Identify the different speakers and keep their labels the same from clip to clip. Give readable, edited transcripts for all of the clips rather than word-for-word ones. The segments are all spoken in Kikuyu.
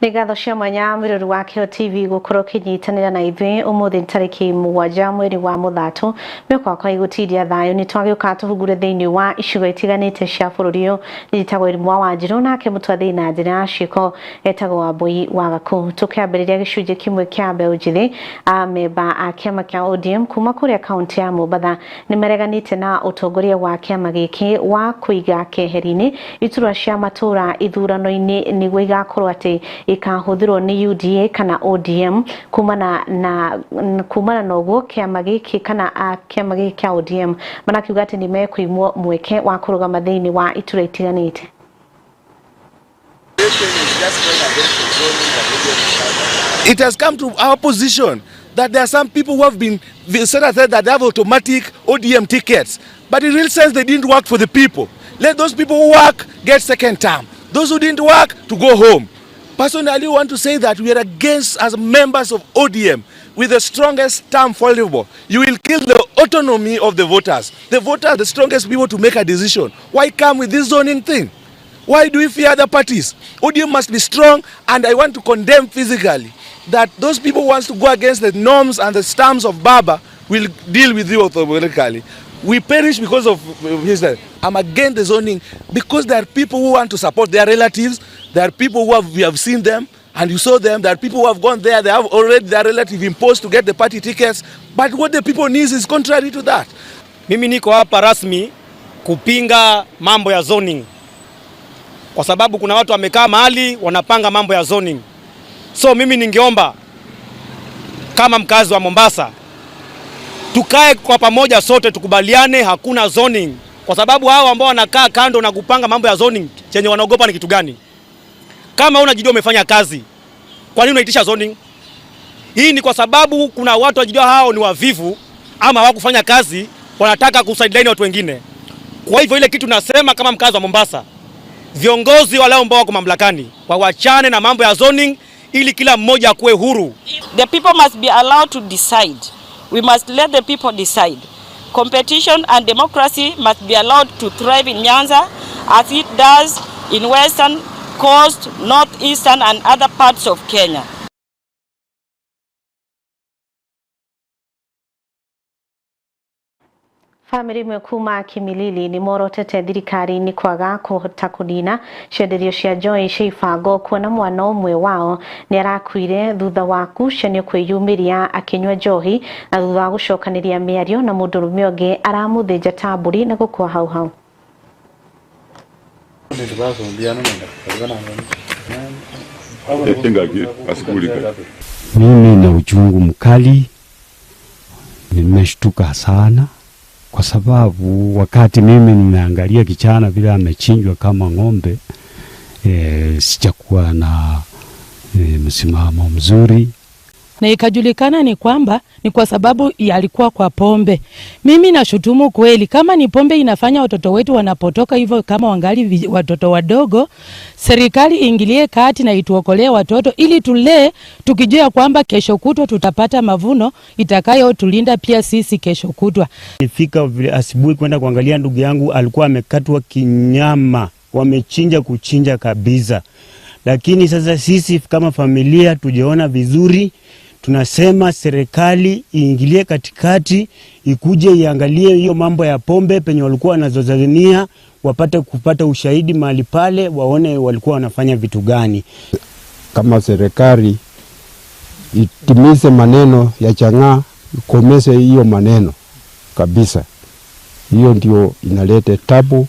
Speaker 1: Nĩ ngatho cia mwanya mwĩrori wa Kĩo TV gũkorwo ũkĩnyitanĩra na ithuĩ ũmũthĩ tarĩki 7 mweri wa Mũthatũ mĩoko wakwa igũtindia thayũ. Nĩ twagĩũka tũhungure thĩinĩ wa icigo itiganĩte cia bũrũri ũyũ. Njĩtagwo Irimũ wa Wanjirũ, nake mũtwathĩi na njĩra ya ciĩko etagwo Wambui wa Gaku. Tũkĩambĩrĩria gĩcunjĩ kĩmwe kĩa mbeũ njĩthĩ, amemba a kĩama kĩa ODM kuma kũrĩa kaunti ya Mombatha nĩ mareganĩte na ũtongoria wa kĩama gĩkĩ wa kũiga keheri-inĩ iturwa cia matũra ithurano-inĩ nĩguo igakorwo atĩ ikahũthĩrwo nĩ UDA kana ODM. Kumana na ũguo kĩama gĩkĩ kana kĩama gĩkĩ kĩa ODM marakiuga atĩ nĩ mekũimwo mweke wa kũrũgama thĩinĩ wa iturwa itiganĩte.
Speaker 2: It has come to our position that there are some people who have been set aside that they have automatic ODM tickets, but in real sense they didn't work for the people. Let those people who work get second term. Those who didn't work to go home. Personally, I want to say that we are against, as members of ODM, with the strongest term possible. You will kill the autonomy of the voters. The voters are the strongest people to make a decision. Why come with this zoning thing? Why do we fear other parties? ODM must be strong, and I want to condemn physically that those people who want to go against the norms and the terms of Baba will deal with you automatically. We perish because of his. I'm against the zoning because there are people who want to support their relatives. There are people who have, we have seen them and you saw them. There are people who have gone there. They have already their relative imposed to get the party tickets. But what the people need is contrary to that.
Speaker 3: Mimi niko hapa rasmi kupinga mambo ya zoning, kwa sababu kuna watu wamekaa mahali wanapanga mambo ya zoning. So mimi ningeomba kama mkazi wa Mombasa tukae kwa pamoja sote tukubaliane hakuna zoning, kwa sababu hao ambao wanakaa kando na kupanga mambo ya zoning, chenye wanaogopa ni kitu gani? Kama unajijua umefanya kazi, kwa nini unaitisha zoning? Hii ni kwa sababu kuna watu wajijua hao ni wavivu ama hawakufanya kazi, wanataka kusideline watu wengine. Kwa hivyo ile kitu nasema kama mkazi wa Mombasa, viongozi wale ambao wako mamlakani wawachane na mambo ya zoning ili kila mmoja akuwe huru.
Speaker 4: The people must be allowed to decide. We must let the people decide. Competition and democracy must be allowed to thrive in Nyanza as it does in Western, Coast, Northeastern and other parts of Kenya.
Speaker 1: Famĩlĩ ĩmwe kuma Kimilili nĩ morotete thirikari nĩ kwaga kũhota kũnina cienderio cia njohi cia ibango, kuona mwana ũmwe wao nĩ arakuire thutha wa ngucanio kwĩyumĩria akĩnyua njohi na thutha wa gũcokanĩria mĩario na mũndũrũme ũngĩ aramũthĩnja ta mbũri na gũkua hau hau.
Speaker 5: Mimi na uchungu mkali, nimeshtuka sana kwa sababu wakati mimi nimeangalia kichana vile amechinjwa kama ng'ombe, sijakuwa na msimamo mzuri.
Speaker 6: Na ikajulikana ni kwamba ni kwa sababu alikuwa kwa pombe. Mimi nashutumu kweli, kama ni pombe inafanya watoto wetu wanapotoka hivyo kama wangali watoto wadogo, serikali ingilie kati na ituokolee watoto ili tulee tukijua kwamba kesho kutwa tutapata mavuno itakayotulinda pia sisi kesho kutwa.
Speaker 7: Nifika vile asubuhi kwenda kuangalia ndugu yangu, alikuwa amekatwa kinyama, wamechinja kuchinja kabisa. Lakini sasa sisi kama familia tujeona vizuri, tunasema serikali iingilie katikati, ikuje iangalie hiyo mambo ya pombe penye walikuwa wanazozania, wapate kupata ushahidi mahali pale, waone walikuwa wanafanya vitu gani.
Speaker 5: Kama serikali itimize maneno ya chang'aa, ikomeze hiyo maneno kabisa. Hiyo ndio inaleta tabu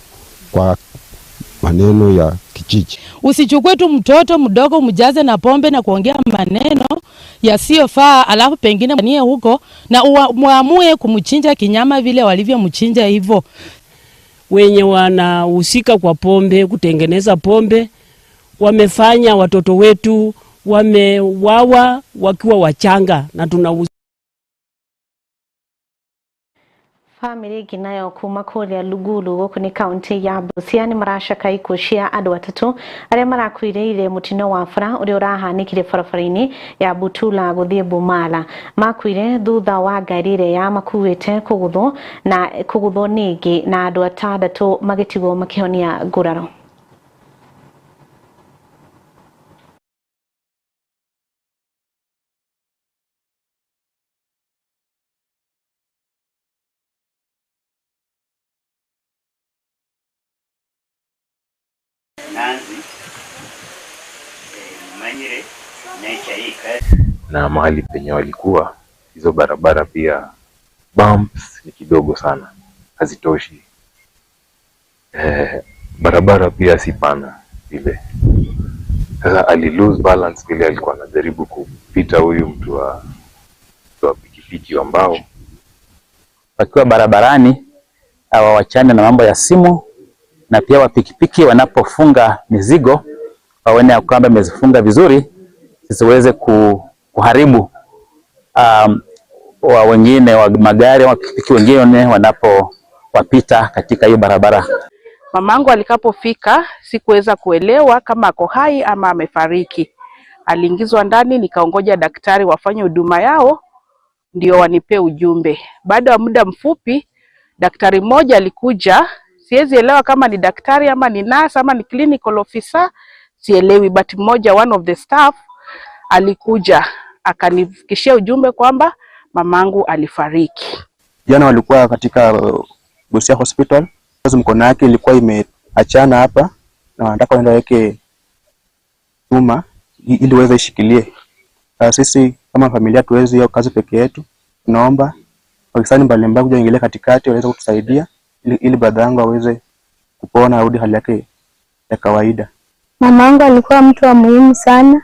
Speaker 5: kwa maneno ya kijiji.
Speaker 6: Usichukue tu mtoto mdogo mjaze na pombe na kuongea maneno yasiyofaa, alafu pengine nie huko na muamue kumchinja kinyama vile walivyomchinja hivyo.
Speaker 8: Wenye wanahusika kwa pombe, kutengeneza pombe, wamefanya watoto wetu wamewawa wakiwa wachanga na tuna
Speaker 1: Famĩlĩ ĩngĩ nayo kuma kũrĩa Lugulu gũkũ nĩ kaunti ya Busia nĩ maracaka ikuũ cia andũ atatũ arĩa marakuĩrĩire mũtino wa bara ũrĩa ũrahanĩkire barabara-inĩ ya Butula gũthiĩ Bumala. Makuire thutha wa ngari ĩrĩa yamakuĩte kũgũthwo nĩ ĩngĩ na andũ atandatũ magĩtigwo makĩhonia nguraro.
Speaker 9: Nanzi manyire nature hii kazi
Speaker 10: na mahali penye walikuwa hizo barabara pia bumps ni kidogo sana, hazitoshi. Barabara pia si pana vile. Sasa ali lose balance vile alikuwa anajaribu kupita huyu mtu wa pikipiki wa mbao.
Speaker 11: Wakiwa barabarani hawawachane na mambo ya simu, na pia wapikipiki wanapofunga mizigo waone ya kwamba imezifunga vizuri zisiweze kuharibu wa wengine wa magari wa pikipiki wengine wanapowapita katika hiyo barabara.
Speaker 12: Mamangu alikapofika sikuweza kuelewa kama ako hai ama amefariki. Aliingizwa ndani, nikaongoja daktari wafanye huduma yao ndio wanipe ujumbe. Baada ya muda mfupi daktari mmoja alikuja, siwezi elewa kama ni daktari ama ni nurse ama ni clinical officer, sielewi, but mmoja, one of the staff alikuja akanifikishia ujumbe kwamba mamangu alifariki.
Speaker 13: Jana walikuwa katika Busia Hospital. Mkono yake ilikuwa imeachana hapa na wanataka waende waweke chuma ili uweze ishikilie. Sisi kama familia tuwezi hiyo kazi peke yetu. Tunaomba wahisani mbalimbali kuja ingilia katikati waweze kutusaidia ili brother yangu aweze kupona arudi hali yake ya kawaida.
Speaker 14: Mamangu alikuwa mtu wa muhimu sana.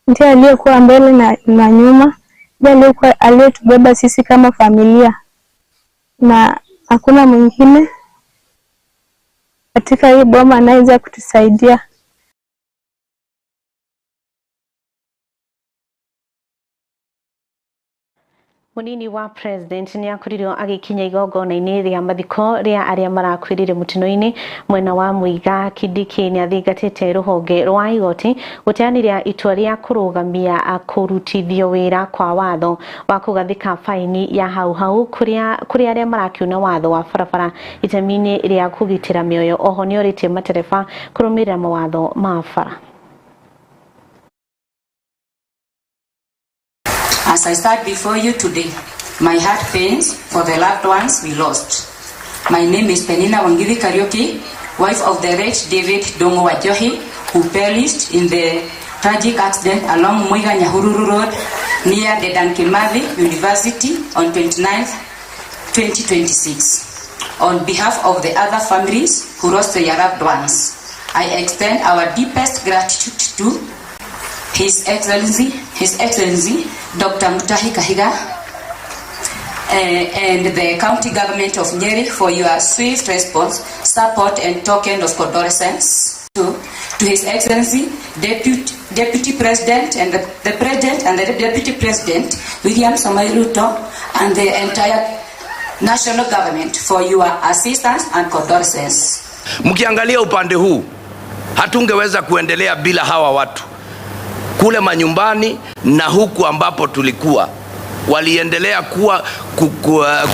Speaker 14: Ndiye aliyekuwa mbele na nyuma, ndiye aliyekuwa aliyetubeba sisi kama familia, na hakuna mwingine katika hii boma anaweza kutusaidia.
Speaker 1: Munini wa president ni akorirwo agikinya igongona-inĩ rĩa mathiko rĩa arĩa marakuĩrire mũtino-inĩ mwena wa Muiga. Kindiki nĩ athingatĩte rũhonge rwa igoti gũteanĩria itua rĩa kũrũgamia kũrutithio wĩra kwa watho wa kũgathĩka faini ya hau hau kũrĩ arĩa marakiuna watho wa barabara itemi-inĩ rĩa kũgitĩra mĩoyo. Oho nĩorĩtie matereba kũrũmĩrĩra mawatho ma bara.
Speaker 15: As I stand before you today, my heart pains for the loved ones we lost. My name is Penina Wangiri Kariuki, wife of the late David Dongo Wajohi, who perished in the tragic accident along Muiga Nyahururu Road near the Dedan Kimathi University on 29th, 2026. On behalf of the other families who lost their loved ones, I extend our deepest gratitude to His Excellency Dr. Mutahi Kahiga and the county government of Nyeri for your swift response, support and token of condolence. To His Excellency Deputy President and the President and the Deputy President William Samoei Ruto and the entire national government for your assistance and condolences.
Speaker 16: Mkiangalia upande huu hatungeweza kuendelea bila hawa watu. Kule manyumbani na huku ambapo tulikuwa waliendelea kuwa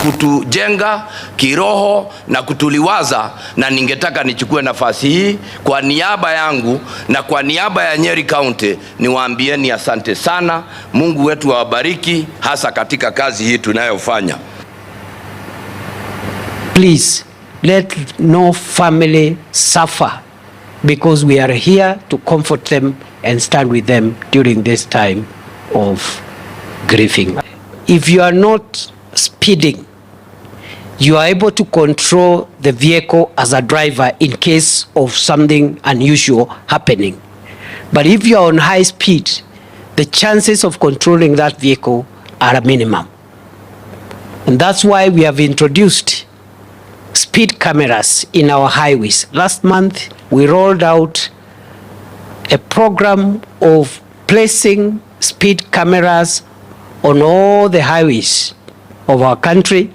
Speaker 16: kutujenga kiroho na kutuliwaza, na ningetaka nichukue nafasi hii kwa niaba yangu na kwa niaba ya Nyeri County niwaambieni asante sana. Mungu wetu awabariki hasa katika kazi hii tunayofanya.
Speaker 8: Please let no family suffer because we are here to comfort them and stand with them during this time of grieving. If you are not speeding, you are able to control the vehicle as a driver in case of something unusual happening. But if you are on high speed, the chances of controlling that vehicle are a minimum. And that's why we have introduced speed cameras in our highways. Last month, we rolled out a program of placing speed cameras on all the highways of our country.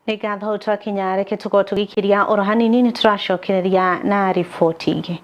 Speaker 1: Nĩ ngatho twakinya reke tukorwo tũgĩkiria oro hanini nĩ tũracokereria na riboti ingĩ.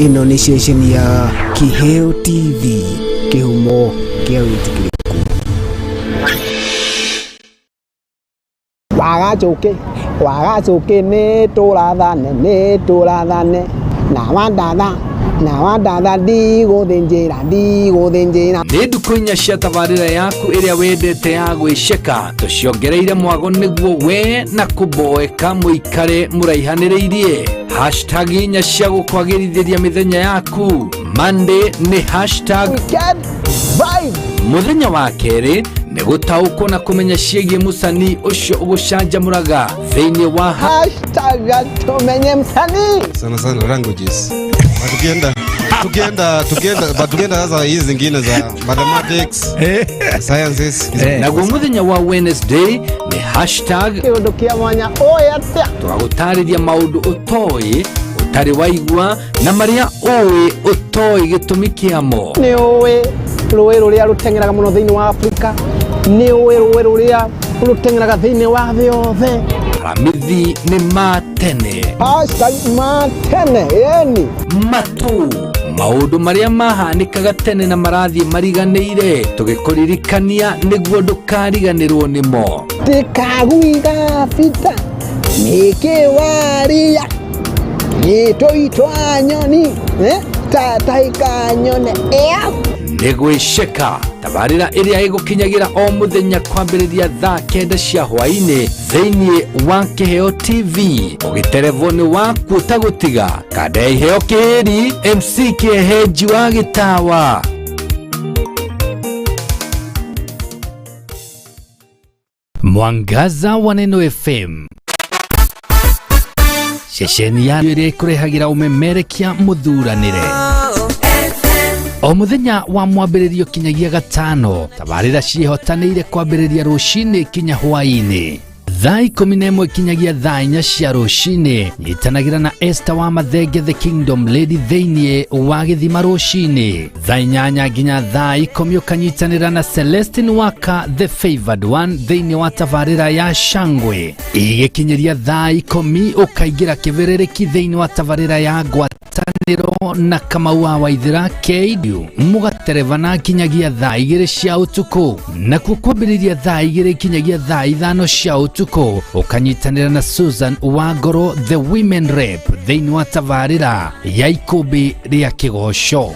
Speaker 17: Ĩno nĩ ceceni ya Kiheo TV, kĩhumo kĩa wĩtĩkĩrĩku.
Speaker 18: Wagacũkĩ nĩ tũrathane na wandatha ndigũthĩnjĩra.
Speaker 19: Nĩ ndukũ inya cia tabarĩra yaku ĩrĩa wendete ya gwĩceka tũciongereire mwago nĩguo we na kũboeka mũikare mũraihanĩrĩirie. Hashtag inya cia gũkwagĩrithĩria mĩthenya yaku. Monday nĩ hashtag
Speaker 18: weekend vibe.
Speaker 19: Mũthenya wa kerĩ nĩ gũtaũkwo na kũmenya ciĩgiĩ mũcanii ũcio ũgũcanjamũraga thĩinĩ wa
Speaker 18: hashtag tumenye msanii.
Speaker 20: Sana sana languages. Tukienda sasa hizi zingine za mathematics, sciences.
Speaker 19: Naguo muthenya wa Wednesday ni hashtag
Speaker 18: kĩũndũ kĩa mwanya ũĩ atĩa.
Speaker 19: Tũgagũtarĩria maũndũ ũtoĩ, ũtarĩ waigua na marĩa ũĩ ũtoĩ gĩtũmi kĩamo.
Speaker 18: Nĩ ũĩ rũĩ rũrĩa rũteng'eraga mũno thĩinĩ wa Afrika, nĩ ũĩ rũĩ rũrĩa rũteng'eraga thĩinĩ wa thĩ yothe.
Speaker 19: Aramithi nĩ ma tene.
Speaker 18: Hashtag ma tene, yani
Speaker 19: matu maũndũ marĩa mahanĩkaga tene na marathiĩ mariganĩire tũgĩkũririkania nĩguo ndũkariganĩrwo nĩmo.
Speaker 18: Tikaguiga bita nĩkĩ waria gĩtũitwa nyoni tataika nyone ĩa.
Speaker 19: Nĩ gwĩceka tabarĩra ĩrĩa ĩgũkinyagĩra o mũthenya kwambĩrĩria thaa 9 cia hwaĩ-inĩ thĩinĩ wa Kiheo TV. Ũgĩterevwo nĩ waku ũtagũtiga kanda ya Iheo Kĩhĩri MC Kĩehenji wa Gĩtawa. Mwangaza wa Neno FM, ceceni ya ĩrĩa ĩkũrehagĩra ũmemerekia mũthuranĩre o muthenya wa mwambĩrĩrio kinyagia gatano. Tabarĩra ciĩhotanĩire kwambĩrĩria rũcinĩ kinya hwaĩ-inĩ thaa 11 kinyagia thaa 4 cia rũcinĩ. Nyitanagĩra na Esther wa Mathenge the Kingdom Lady thĩinĩ wa gĩthima rũcinĩ thaa 8 nginya thaa 10 ũkanyitanĩra na Celestine Waka the Favored One thĩinĩ wa tabarĩra ya Shangwe. Igĩkinyĩria thaa 10 ũkaingĩra kĩbĩrĩrĩki thĩinĩ wa tabarĩra ya Ngwatanĩro na Kamau wa Waithera KU mũgaterebana kinyagia thaa 2 cia ũtukũ. Nakuo kwambĩrĩria thaa 2 kinyagia thaa 5 cia ũtukũ ũkanyitanĩra na Susan Wangoro the Women Rep thĩinĩ wa tabarĩra ya Ikũmbĩ rĩa Kĩgoco.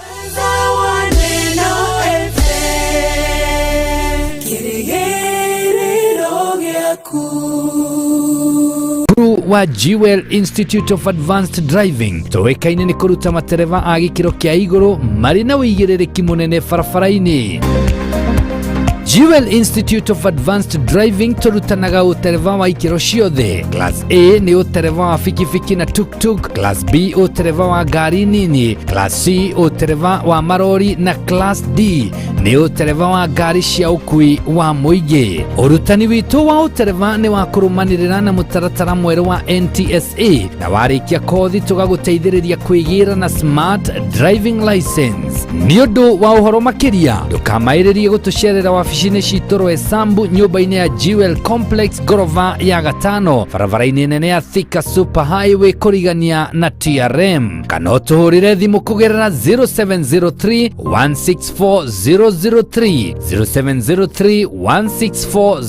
Speaker 19: Wa Jewel Institute of Advanced Driving tũĩkaine nĩ kũruta matereba a gĩkĩro kĩa igũrũ marĩ na ũigĩrĩrĩki mũnene barabara-inĩ. Jewel Institute of Advanced Driving tũrutanaga ũtereba wa ikĩro ciothe. Class A nĩ ũtereba wa bikibiki na tuk-tuk, Class B ũtereba wa ngari nini, Class C ũtereba wa marori na Class D nĩ ũtereba wa ngari cia ũkui wa mũingĩ. Ũrutani witũ wa ũtereba nĩ wa kũrũmanĩrĩra na mũtaratara mwerũ wa NTSA na warĩkia kothi tũgagũteithĩrĩria kwĩgĩra na smart driving license. Nĩ ũndũ wa ũhoro makĩria ndũkamaĩrĩrie gũtũcerera wabici-inĩ citũ Roysambu nyũmba-inĩ ya Jewel Complex ngorova ya gatano barabara-inĩ nene ya Thika Super Highway kũrigania na TRM, kana ũtũhũrĩre thimũ kũgerera 0703 164 003 0703 164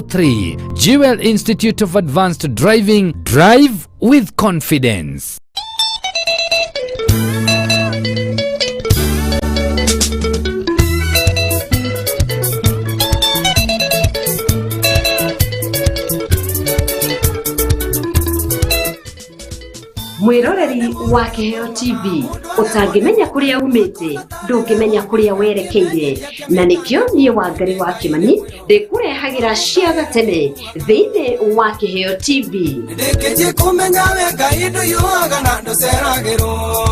Speaker 19: 003. Jewel Institute of Advanced Driving, drive with confidence.
Speaker 21: Mwiroreri wa Kiheo TV utangimenya kuria umite ndungimenya kuria werekeire, na nikio nie Wangari wa Kimani ndikurehagira cia gatene thiini wa Kiheo TV.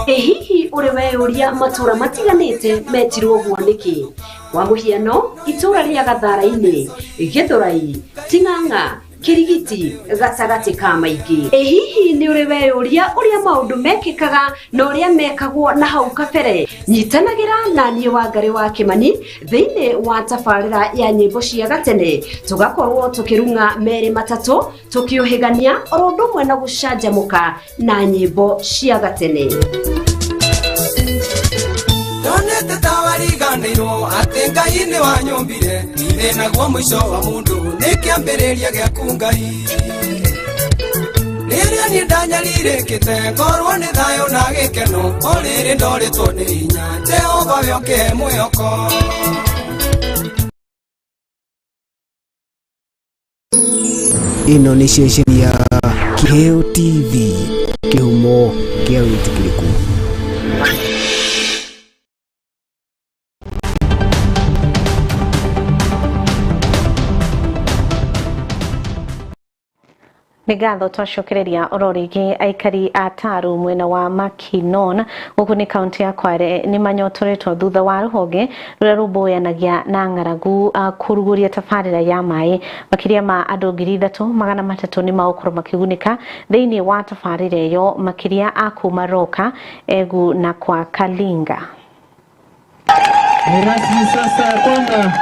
Speaker 21: Ĩ hihi uri weyũria matura matiganite metirwo guo niki? Kwa muhiano itura ria Gathara-ini, Githurai, Ting'ang'a, Kirigiti gatagati ka maingi. Ĩ hihi nĩ ũrĩ weyũria ũrĩa maũndũ mekĩkaga na ũrĩa mekagwo na hau kabere? Nyitanagĩra na niĩ Wangari wa Kimani thĩinĩ wa tabarĩra ya nyĩmbo cia gatene, tũgakorwo tũkĩrung'a merĩ matatũ tũkĩũhĩgania oro ũndũ ũmwe na gũcanjamũka na nyĩmbo cia gatene.
Speaker 2: Ngai nĩ wanyũmbire ithĩ naguo mũico wa mũndũ nĩ kĩambĩrĩria gĩaku Ngai. Rĩrĩa niĩ ndanyariirĩkĩte ngorwo nĩ thayũ na gĩkeno o rĩrĩ ndorĩtwo nĩ hinya Jehova we ũkĩhe mwĩhoko.
Speaker 17: Ĩno nĩ ceceni ya Kiheo TV, kĩhumo kĩa wĩtĩkĩrĩku.
Speaker 1: Nĩ ngatho twacokereria oro rĩngĩ aikari a Taru mwena wa Makinon gũkũ nĩ kaunti ya Kwale nĩ manyotoretwo thutha wa rũhonge rũrĩa rũmbũyanagia na ng'aragu kũrugũria tabarĩra ya maĩ. Makĩria ma andũ 3,300 nĩ magũkorwo makĩgunĩka thĩinĩ wa tabarĩra ĩyo, makĩria a kuma Roka, Egu na kwa Kalinga.
Speaker 22: Ni rasmi sasa ya kwamba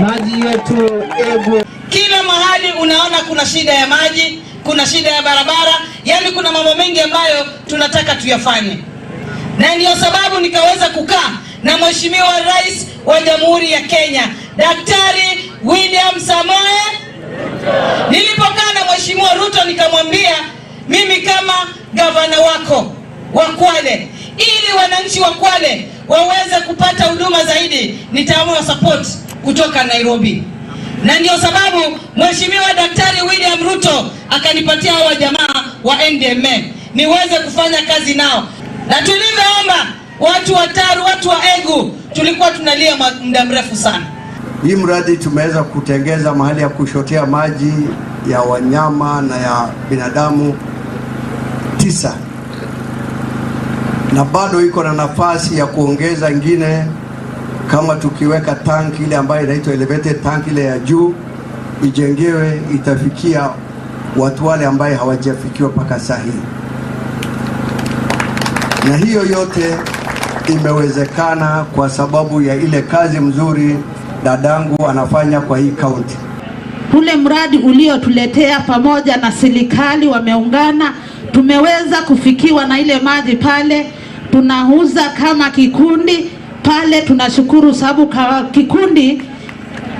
Speaker 22: maji yetu Egu.
Speaker 23: Kila mahali unaona kuna shida ya maji, kuna shida ya barabara, yani kuna mambo mengi ambayo tunataka tuyafanye. Na ndiyo sababu nikaweza kukaa na Mheshimiwa Rais wa Jamhuri ya Kenya, Daktari William Samoei. Nilipokaa na Mheshimiwa Ruto nikamwambia, mimi kama gavana wako wa Kwale, ili wananchi wa Kwale waweze kupata huduma zaidi, nitaamua support kutoka Nairobi. Na ndio sababu Mheshimiwa Daktari William Ruto akanipatia hawa jamaa wa NDMA niweze kufanya kazi nao. Na tulivyoomba watu wa Taru, watu wa Egu, tulikuwa tunalia muda mrefu sana.
Speaker 24: Hii mradi tumeweza kutengeza mahali ya kushotea maji ya wanyama na ya binadamu 9, na bado iko na nafasi ya kuongeza ingine kama tukiweka tank ile ambayo inaitwa elevated tank ile ya juu ijengewe, itafikia watu wale ambaye hawajafikiwa mpaka saa hii. Na hiyo yote imewezekana kwa sababu ya ile kazi mzuri dadangu anafanya kwa hii county.
Speaker 25: Ule mradi uliotuletea pamoja na serikali wameungana, tumeweza kufikiwa na ile maji pale, tunauza kama kikundi pale. Tunashukuru sababu kwa kikundi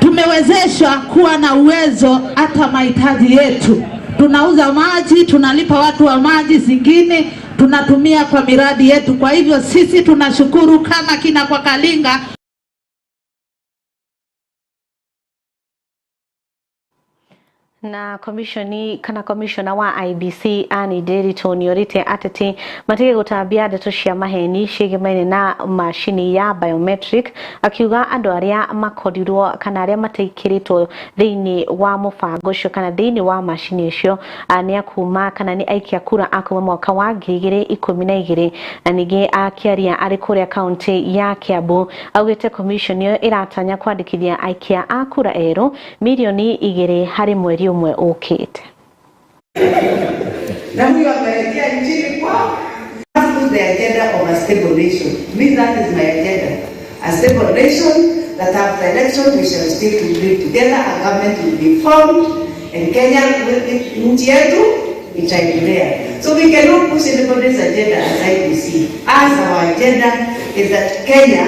Speaker 25: tumewezeshwa kuwa na uwezo hata mahitaji yetu. Tunauza maji, tunalipa watu wa maji, zingine tunatumia kwa miradi yetu. Kwa hivyo sisi tunashukuru kama kina kwa Kalinga.
Speaker 1: Na komishoni kana komishona wa IBC Anne Nderitu nĩorĩtie ateti matige gũtambia ndeto cia maheni ciĩgemaine na macini ya biometric, akiuga andũ arĩa makorirwo kana arĩa mateikĩrĩtwo thĩinĩ wa mũbango ũcio kana thĩinĩ wa macini icio nĩ akuma kana nĩ aikia kura akuma mwaka wa 2012. Na ningĩ akĩaria arĩ kũrĩa kaunti ya Kiambu augĩte commission ĩyo ĩratanya kwandĩkithia aikia a kura erũ milioni 2 harĩ mweri ũmwe ũkĩte.
Speaker 26: Na huyo amerejea nchini kwao. Put the agenda of a stable nation. Me, that is my agenda. A stable nation that after election we shall still live together, a government will be formed, and Kenya will be, nchi yetu itaendelea. So we cannot push anybody's agenda as IEBC. As our agenda is that Kenya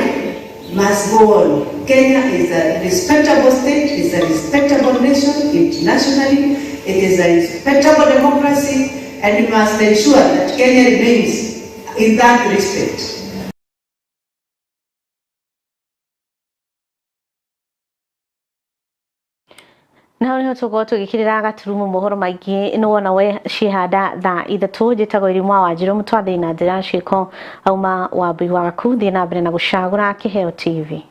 Speaker 26: must go on. Kenya is a respectable state, is a respectable nation internationally, it is a respectable democracy, and we must ensure that Kenya remains in that respect.
Speaker 1: Na hau niho tũgũkorwo tũgĩkĩrĩra gaturumo mohoro maingĩ nĩwona we cihanda thaa 3. Njĩtagwo Irimwa wa Njirũ mũtwathĩi na njĩra ciĩko auma Wambui waku. Thiĩ na mbere na gũcagũra Kĩheo TV.